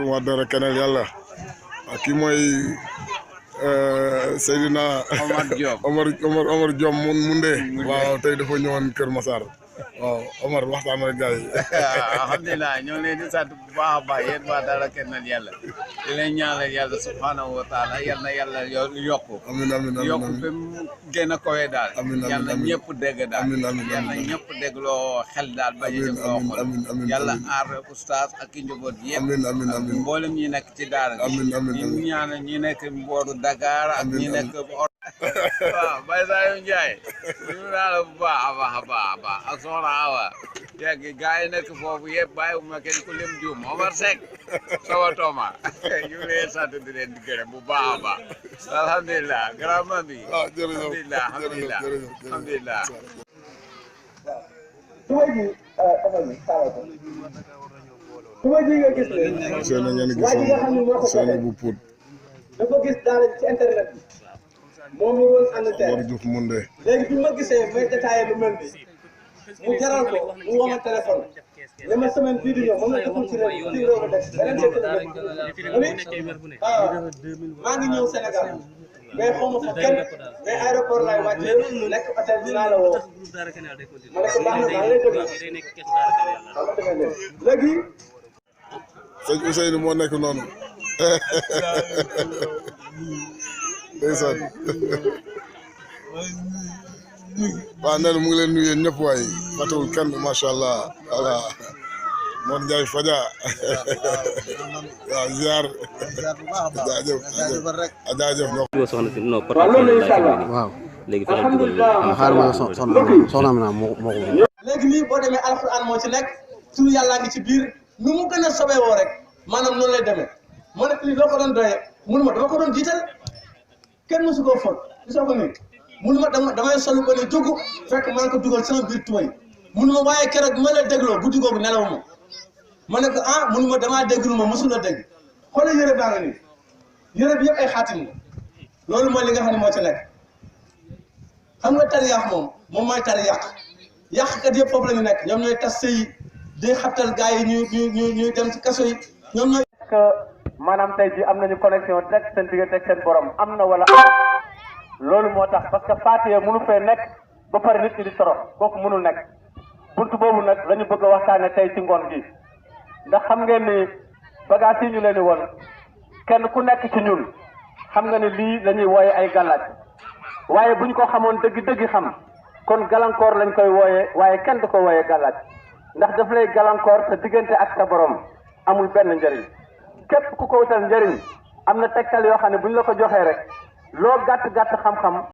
asalaamaaleykum waa Daara Kennal Yalla kii mooy Seydina Omar Diop Munde waaw tey dafa ñëwoon Kër Massar waaw Omar waxtaan ak gars yi. alhamdulilah ñoo ngi leen di sant bu baax a baax yéen waa Daara Kennal Yalla di leen ñaanal yàlla subhanahu wa taala yal na yàlla yokku. amiin amiin amiin yokku ba mu gën a kowe daal. amiin amiin yàlla ñëpp dégg daal. amiin amiin yàlla ñëpp dégloo xel daal bañ a dégloo xol. yàlla aar oustaz ak i njaboot yëpp. amiin amiin amiin mboolem ñi nekk ci daara bi. amiin amiin ñu ñaanal ñi nekk mbooru Dakar ak ñi nekk. waaw Baye Saliou Ndiaye ñu naa la bu baax a baax a baax a baax ak soxna Awa yegg gars yi nekk foofu yëpp bàyyiwuma kenn ku lim juum Omar Seck Sowa Toma ñu ngi leen sant di leen di gërëm bu baax a baax alhamdulilah grand man bi alhamdulilah alhamdulilah tuma ji nga gis ne waa ji nga xam ne moo ko joxe dafa gis daara ci internet bi moom mi woon Angleterre léegi bi ma gisee may détaillé lu mel ni mu jaral ko mu woo ma téléphone ne ma semaine bii di ñëw moom la deful ci réew mi ma def beneen dëkk la maa ngi ñëw Sénégal mais xaw ma fa kenn mais aéroport laay wàcce nekk hôtel dinaa la woo ma ne ko baax na maa ngi lay déglu léegi sëñ Ousseynou moo nekk noonu ndeysaan waaw nee na mu ngi leen nuyu yéen ñëpp waaye fàttewul kenn macha allah voilà Mor Ndiaye Fadia waaw ziar jaajëf jaajëf waaw loolu incha allah waaw léegi fa la dugal xaar ma soxna mi naa moo ko léegi nii boo demee alxuraan moo ci nekk turu yàllaa ngi ci biir nu mu gën a sobee woo rek maanaam noonu lay demee moo nekk lii loo ko doon doyee mënu ma dama ko doon jiital kenn mosu koo fóot gisoo ko nii mënu ma damay solu ko ne dugg fekk maa ngi ko dugal sama biir tuway mënu ma waaye keroog bi ma la dégloo guddi googu nelawuma ma ne ko ah mënu ma damaa dégglu ma mosul a dégg xoolal yëre baa nga nii yëre bi yëpp ay xaatim la loolu mooy li nga xam ne moo ci nekk xam nga tari yàq moom mooy tari yàqkat yëpp foofu la ñu nekk ñoom ñooy tas sëy di xabtal gars yi ñuy dem ci kaso yi ñoom ñooy maanaam tey ji am nañu connexion direct seen diggante ak seen borom am na wala loolu moo tax parce que Faatiha mënu fee nekk ba pare nit ñi di torox kooku mënul nekk buntu boobu nag la ñu bëgg a waxtaane tey ci ngoon gi ndax xam ngeen ni bagage yi ñu leen di woon kenn ku nekk ci ñun xam nga ni lii la ñuy wooye ay gàllaaj waaye bu ñu ko xamoon dëgg-dëgg xam kon gàllankoor lañ koy wooye waaye kenn du ko wooye gàllaaj ndax daf lay gàllankoor sa diggante ak sa borom amul benn njëriñ képp ku ko wutal njëriñ am na tegtal yoo xam ne bu ñu la ko joxee rek loo gàtt-gàtt xam-xam